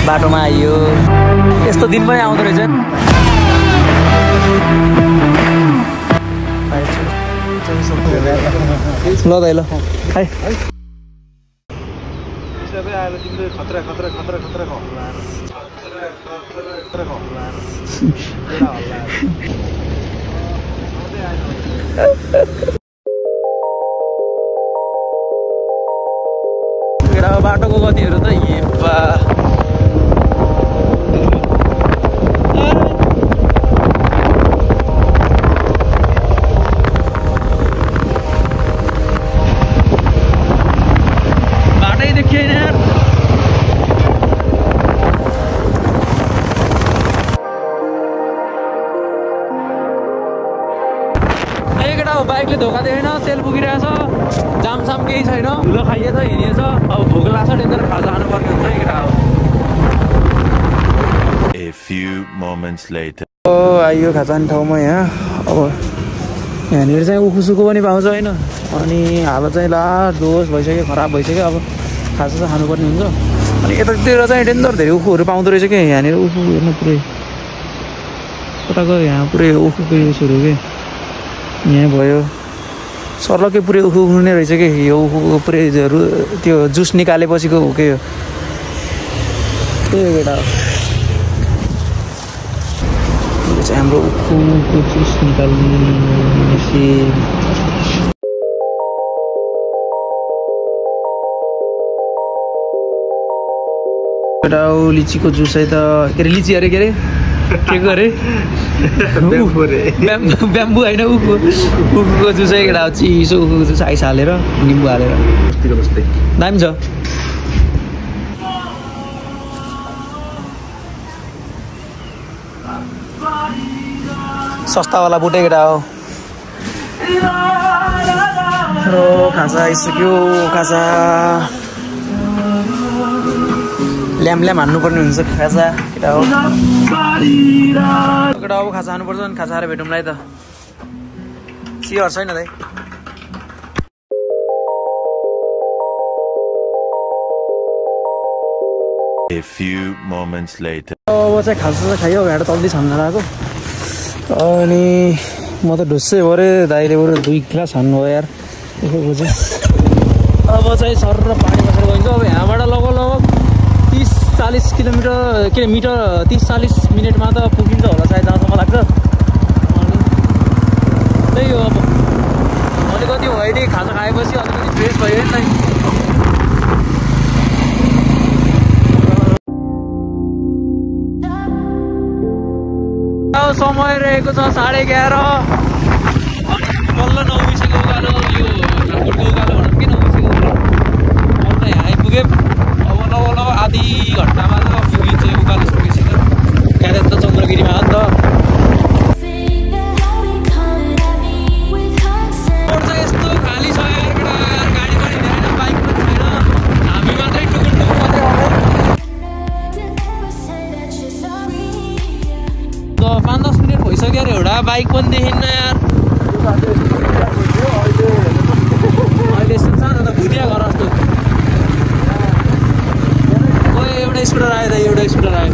बाटोमा आइयो यस्तो दिन पनि आउँदो रहेछ ल दाइ ल है खतरा खतरा खतरा खतरा बाटोको गतिहरू त हिप्पा बाटै देखिएन यार बाइकले धोका दिएन तेल पुगिरहेछ जामसाम केही छैन धुलो खाइएछ हिँडिएछ अब भोक लाग्छ डेन्जर खाजा खानुपर्ने हुन्छ केटा हो A few moments later आइयो खाजा खाने ठाउँमा यहाँ अब यहाँनिर चाहिँ उखुसुको पनि पाउँछ होइन अनि हालत चाहिँ ला डोस भइसक्यो खराब भइसक्यो अब खाजा चाहिँ खानुपर्ने हुन्छ अनि यतातिर चाहिँ डेन्जर धेरै उखुहरू पाउँदो रहेछ क्या यहाँनिर उखु हेर्नु पुरै कताको यहाँ पुरै उखुको युजहरू के यहाँ भयो सर्लकै पुरै उखु उख्ने रहेछ कि यो उखुको पुरै त्यो जुस निकालेपछिको हो के यो त्यही हो केटा यो चाहिँ हाम्रो उखुको जुस निकाल्ने मेसिन केटा हो लिचीको जुस है त के अरे लिची अरे के अरे के गरे ब्याम्बु होइन उखुको जुस है केटा चिसो उखुको जुस आइस हालेर निम्बु हालेर दामी छ सस्तावाला बुटे केटा हो र खाजा आइसक्यो खाजा ल्याम हान्नुपर्ने हुन्छ खाजा केटा हो केटा हो खाजा हान्नुपर्छ नि खाजा खाएर भेटौँला है त सियर छैन दाइ A few moments later अब चाहिँ खाजा चाहिँ खायो भेट तल्दी छान्न लगाएको अनि म त ढुस्सै भरे दाइले बरु 2 गिलास हान्नु हो यार अब चाहिँ सर र पानी बसेर गइन्छ अब यहाँबाट लगभग 30-40 किलोमिटर 30-40 मिनटमा त पुगिन्छ होला सायद जहाँसम्म लाग्छ अनि त्यही हो अब अलिकति भयो नि खाजा खाएपछि अलिकति फ्रेस भयो नि त समय रहेको छ 11:30 बल्ल नौबिसेको उकालो यो ढाकुरको उकालो भनौँ कि नौबिसेको उकालो अब त यहाँ आइपुग्यो अब लगभग आधी घन्टामा त पुगिन्छ उकालो सकेपछि त यहाँ त चन्द्रगिरीमा हो नि त रोड चाहिँ यस्तो खाली छ यार केटा गाडी पनि हिँड्दैन बाइक पनि छैन हामी मात्रै टुकुर मात्रै त 5-10 मिनट भइसक्यो अरे एउटा बाइक पनि देखिन्न यार अहिले सानो त भुटिया घर जस्तो एउटा स्कुटर आयो त एउटा स्कुटर आयो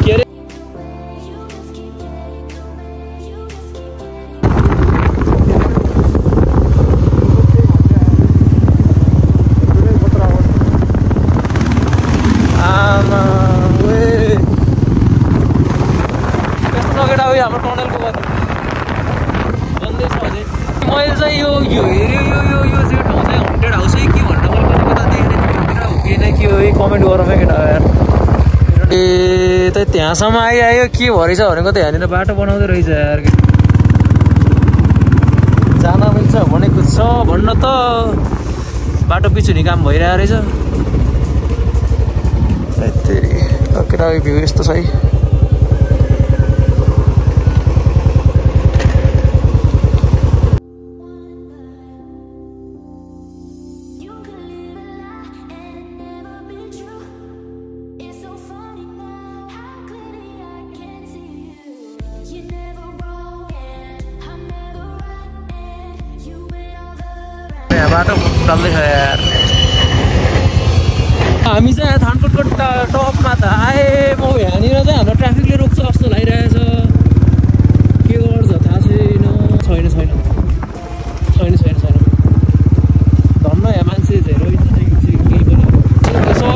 के अरे आमा कस्तो केटा हो हाम्रो टनलको गति भन्दैछ अझै मैले चाहिँ यो हेऱ्यो यो चाहिँ ठाउँ चाहिँ हन्टेड हाउस है के भनेर मैले कता देखेर हो कि नै के हो कमेन्ट गरौँ है केटा यार ए त त्यहाँसम्म आइआयो के भरेछ भनेको त यहाँनिर बाटो बनाउँदै रहेछ यार जान मिल्छ भनेको छ भन्न त बाटो पिछुनी काम भइरहेको रहेछ केटा भ्यू यस्तो छ है बाटो डाल्दैछ यार हामी चाहिँ थानकोटको टपमा त आए म यहाँनिर चाहिँ हाम्रो ट्राफिकले रोक्छ जस्तो लागिरहेछ के गर्छ थाहा छैन धन्न यहाँ मान्छे धेरै केही पनि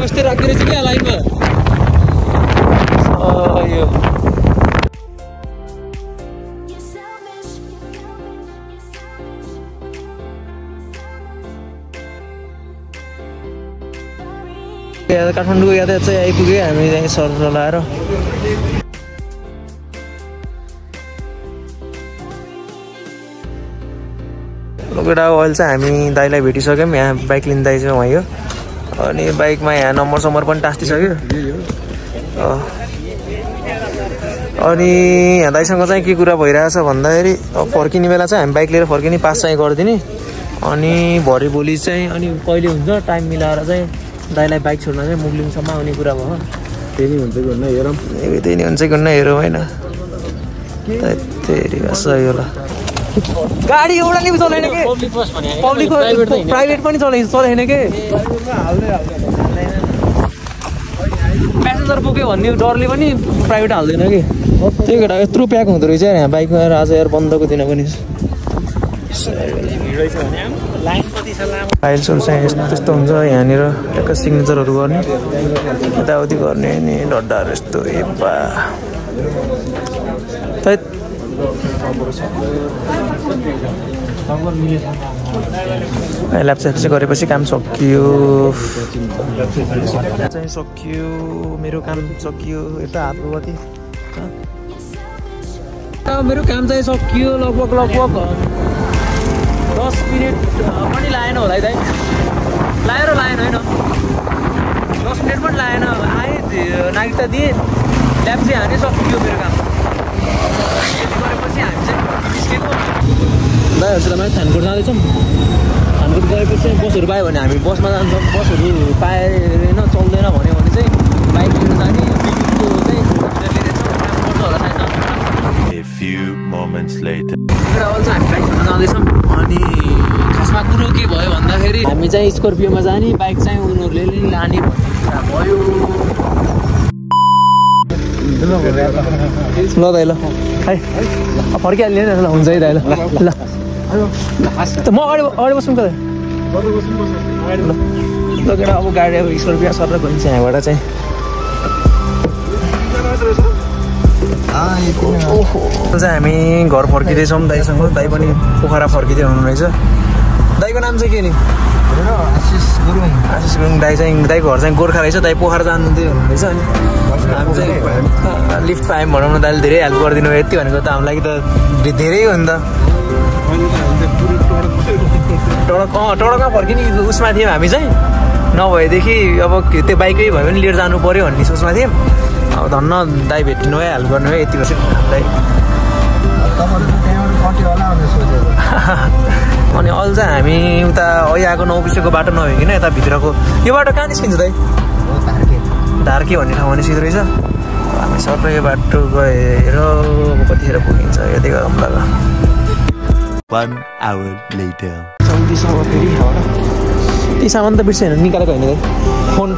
यस्तै राखिदिएर चाहिँ क्या लाइनमा यो काठमाडौँको यातायात चाहिँ आइपुग्यो हामी चाहिँ सर लाएर लोकेटा अहिले चाहिँ हामी दाइलाई भेटिसक्यौँ यहाँ बाइक लिने दाइ चाहिँ वहीँ हो अनि बाइकमा यहाँ नम्बर पनि टाँसिसक्यो अनि यहाँ दाइसँग चाहिँ के कुरा भइरहेछ भन्दाखेरि फर्किने बेला चाहिँ हामी बाइक लिएर फर्किने पास चाहिँ गरिदिने अनि भरे भोलि चाहिँ अनि कहिले हुन्छ टाइम मिलाएर चाहिँ दाइलाई बाइक छोड्न चाहिँ मुगलिङसम्म आउने कुरा भयो त्यही नै हुन्छ कि हुन्न हेरौँ त्यही नै हुन्छ कि हुन्न हेरौँ होइन त्यही सही होला गाडी एउटा नि चलाएन कि पब्लिक प्राइभेट पनि चलाएन कि प्यासेन्जर पुग्यो भन्ने डरले पनि प्राइभेट हाल्दैन कि त्यही केटा यत्रो प्याक हुँदो रहेछ यहाँ बाइकमा आएर आज यार बन्दको दिन पनि फाइल्सहरू चाहिँ यस्तो हुन्छ यहाँनिर टक्क सिग्नेचरहरू गर्ने यताउति गर्ने नि डड्डाहरू यस्तो एप्पा ल्याप्सेप्से गरेपछि काम सकियो चाहिँ सकियो मेरो काम सकियो यता हातको कति मेरो काम चाहिँ सकियो लगभग 10 मिनट पनि लागेन होला है दाइ लाएर होइन 10 मिनट पनि लागेन आएँ नागरिकता दिएँ ल्याप्से हाने सकियो मेरो काम यति गरेपछि हामी चाहिँ निस्केको दाइहरूसित माथि थानकोट जाँदैछौँ थानकोट गएपछि चाहिँ बसहरू पायो भने हामी बसमा जान्छौँ बसहरू पाएन चल्दैन भन्यो भने चाहिँ बाइक लिएर जाने बिजुलीको चाहिँ लिएर पर्छ होला सायद A few moments later. अहिले चाहिँ हामी बाइक छोड्न जाँदैछौँ अनि खासमा कुरो के भयो भन्दाखेरि हामी चाहिँ स्कर्पियोमा जाने बाइक चाहिँ उनीहरूले लाने भन्ने कुरा भयो ल दाइ ल है फर्किहाल्ने ल हुन्छ है दाइ ल ल म अगाडि बस्नु कता ल केटा अब गाडी अब स्कर्पियो सर गइन्छ यहाँबाट चाहिँ हामी घर फर्किँदैछौँ दाइसँग दाइ पनि पोखरा फर्किँदै हुनुहुनेछ दाइको नाम चाहिँ के नि आशिष गुरुङ दाइ चाहिँ दाइको घर चाहिँ गोर्खा रहेछ दाइ पोखरा जानुहुँदै हुनुहुनेछ अनि हामी चाहिँ लिफ्ट पायौँ भनौँ न दाइले धेरै हेल्प गरिदिनु भयो यति भनेको त हाम्रो लागि त धेरै हो नि त टडकमा फर्किने उसमा थियौँ हामी चाहिँ नभएदेखि अब त्यो बाइकै भयो भने लिएर जानु पऱ्यो भन्ने सोचमा थियौँ अब धन्न दाइ भेट्नु भयो हेल्प गर्नु भयो यति वर्ष दाइ अनि अहिले चाहिँ हामी उता आएको 9 बिसको बाटो नभइकन यता भित्रको यो बाटो कहाँ निस्किन्छ दाइ धार्के भन्ने ठाउँमा निस्किँदो रहेछ हामी सबै यो बाटो गएर कतिखेर पुगिन्छ यति गरौँ ल 1 hour later. जल्दी सब फेरि त्यही सामान त बिर्सेन निकालेको होइन दाइ फोन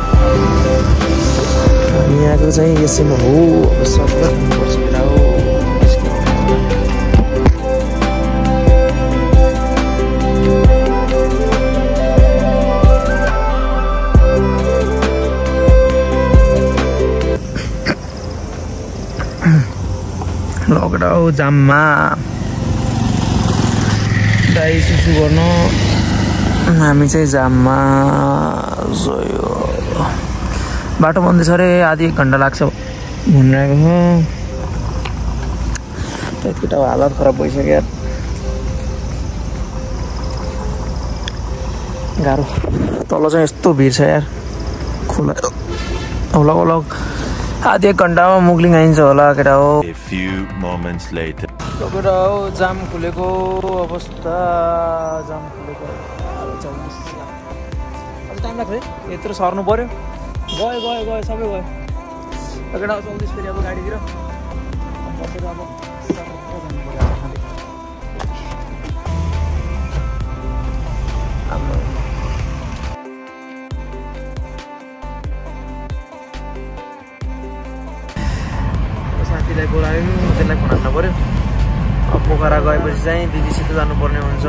हामी यहाँको चाहिँ यसैमा हो अब सबै पर्छ केटा हो लगेटा हो जाममा दाइ सुसु गर्न हामी चाहिँ जाममा बाटो बन्द छ अरे आधी 1 घन्टा लाग्छ भनिरहेको छ केटा हालत खराब भइसक्यो यार गाह्रो तल चाहिँ यस्तो भिड छ यार खोला लगभग आधी 1 घन्टामा मुगलिङ आइन्छ होला केटा हो A few moments later. केटा हो जाम खुलेको अवस्था जाम खुलेको अझ टाइम लाग्छ है यत्रो सर्नु पर्यो गयो सबै गयो केटा चल्दैछ फेरि अब गाडीतिर अब दिदीलाई बोलायो त्यसलाई फोन हान्न पऱ्यो अब पोखरा गएपछि चाहिँ दिदीसित जानुपर्ने हुन्छ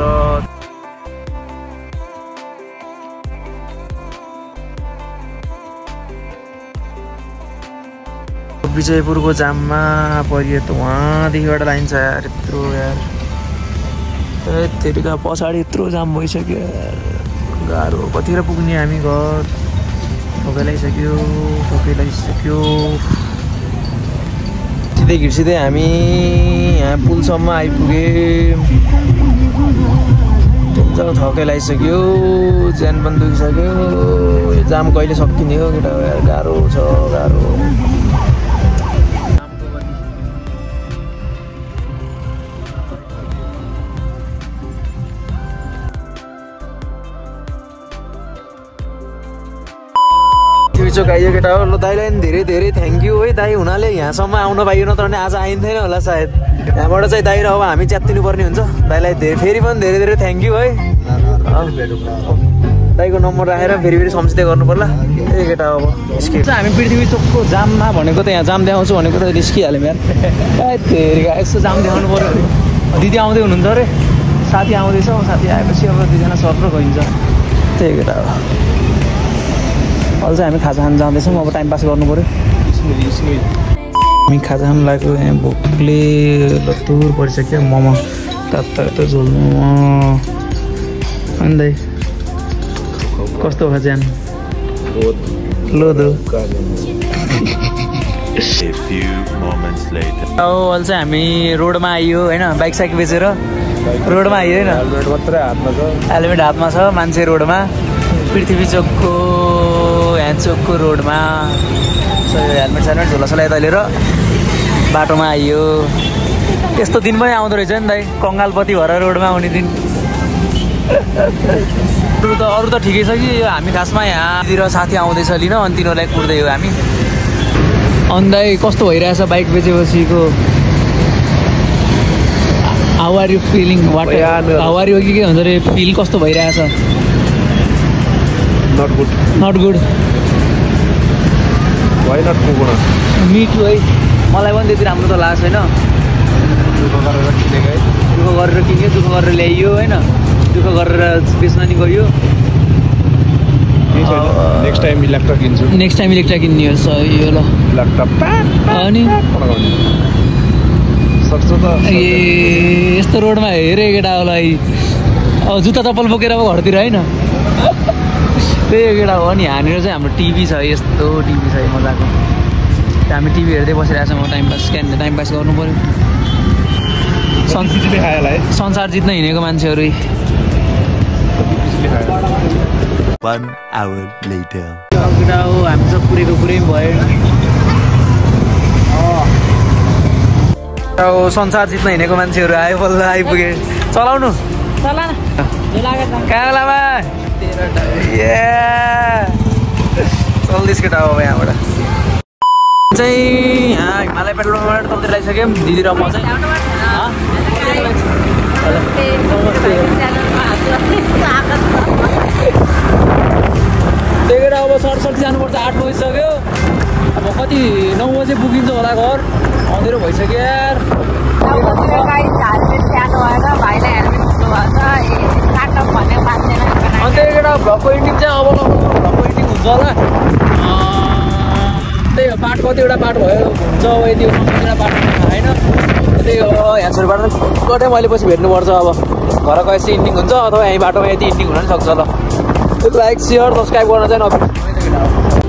विजयपुरको जाममा परियो त वहाँदेखिबाट लाइन छ यार यत्रो यार त्यतिका पछाडि यत्रो जाम भइसक्यो यार गाह्रो कतिखेर पुग्ने हामी घर ठोकै लगाइसक्यो सिधै घिर्सिँदै हामी यहाँ पुलसम्म आइपुग्यौँ थकै लगाइसक्यो ज्यान पनि दुखिसक्यो जाम कहिले सकिने हो केटा यार गाह्रो छ गाह्रो चोक आइयो केटा हो ल दाइलाई पनि धेरै धेरै थ्याङ्क यू है दाइ हुनाले यहाँसम्म आउन पाइयो नत्र भने आज आइन्थेन होला सायद यहाँबाट चाहिँ दाइ र अब हामी च्यात्तिनु पर्ने हुन्छ दाइलाई फेरि पनि धेरै धेरै थ्याङ्क यू है दाइको नम्बर राखेर फेरि सम्झिँदै गर्नु पर्ला ए केटा अब निस्कियो हामी पृथ्वी चोकको जाममा भनेको त यहाँ जाम देखाउँछु भनेको त निस्किहाल्यौँ यार धेरै यस्तो जाम देखाउनु पऱ्यो दिदी आउँदै हुनुहुन्छ अरे साथी आउँदैछ साथी आएपछि अब दुईजना सत्र गइन्छ त्यही केटा हो अहिले चाहिँ हामी खाजा खान जाँदैछौँ अब टाइम पास गर्नु पऱ्यो हामी खाजा खान लाग्यो यहाँ भोकले लतुर परिसक्यो मोमो तातो झोल मोमो अनि दाइ कस्तो भयो ज्यान लोदो अहिले चाहिँ हामी रोडमा आइयो होइन बाइक साइक बेचेर रोडमा आइयो होइन हेलमेट हातमा छ मान्छे रोडमा पृथ्वी चोकको यहाँ चोकको रोडमा हेलमेट सेलमेट झोलासोला यता लिएर बाटोमा आइयो यस्तो दिन पनि आउँदो रहेछ नि दाइ कङ्गालपति भएर रोडमा आउने दिन अरू त ठिकै छ कि हामी खासमा यहाँतिर साथी आउँदैछ लिन अनि तिनीहरूलाई कुर्दै हो हामी अनि दाइ कस्तो भइरहेछ बाइक बेचेपछिको how are you feeling what how are you के भन्छ अरे फिल कस्तो भइरहेछ Not good. Not good. Why not Kokona? Me too है मलाई पनि त्यति राम्रो त लागेको छैन दुःख गरेर किन्यो दुःख गरेर ल्याइयो होइन दुःख गरेर बेच्न नि गयो नेक्स्ट टाइम इलेक्ट्रा किन्छु किन्ने हो सही हो ल अनि सक्छ त ए यस्तो रोडमा हेरे केटा होला अब जुत्ता चप्पल बोकेर अब घरतिर होइन त्यही केटा हो नि यहाँनिर चाहिँ हाम्रो टिभी छ यस्तो टिभी छ मजाको हामी टिभी हेर्दै बसिरहेको छौँ टाइम पास गर्नु पऱ्यो संसार जित्न हिँडेको मान्छेहरू केटा हो हामी सब पुरै भयो संसार जित्न हिँडेको मान्छेहरू आयो बल्ल आइपुगे चलाउनु कालामा चल्दैछ केटा हो यहाँबाट चाहिँ यहाँ हिमालय पेट्रोल पम्पबाट तलतिर लगाइसक्यौँ दिदी र म चाहिँ त्यही अब सरसठी जानुपर्छ 8 बजिसक्यो अब कति 9 बजे पुगिन्छ होला घर अँधेरो भइसक्यो यार अनि त्यही केटा भ्लगको एन्डिङ चाहिँ अब भ्लगको एन्डिङ हुन्छ होला त्यही हो पाठ कतिवटा पाठ भयो हुन्छ अब यति कतिवटा पाठ होइन त्यही हो यहाँ छोरीबाट कतै मैले पछि भेट्नुपर्छ अब घर गएपछि इन्डिङ हुन्छ अथवा यहीँ बाटोमा यति इन्डिङ हुन पनि सक्छ ल लाइक सेयर सब्सक्राइब गर्न चाहिँ नबिर्सनु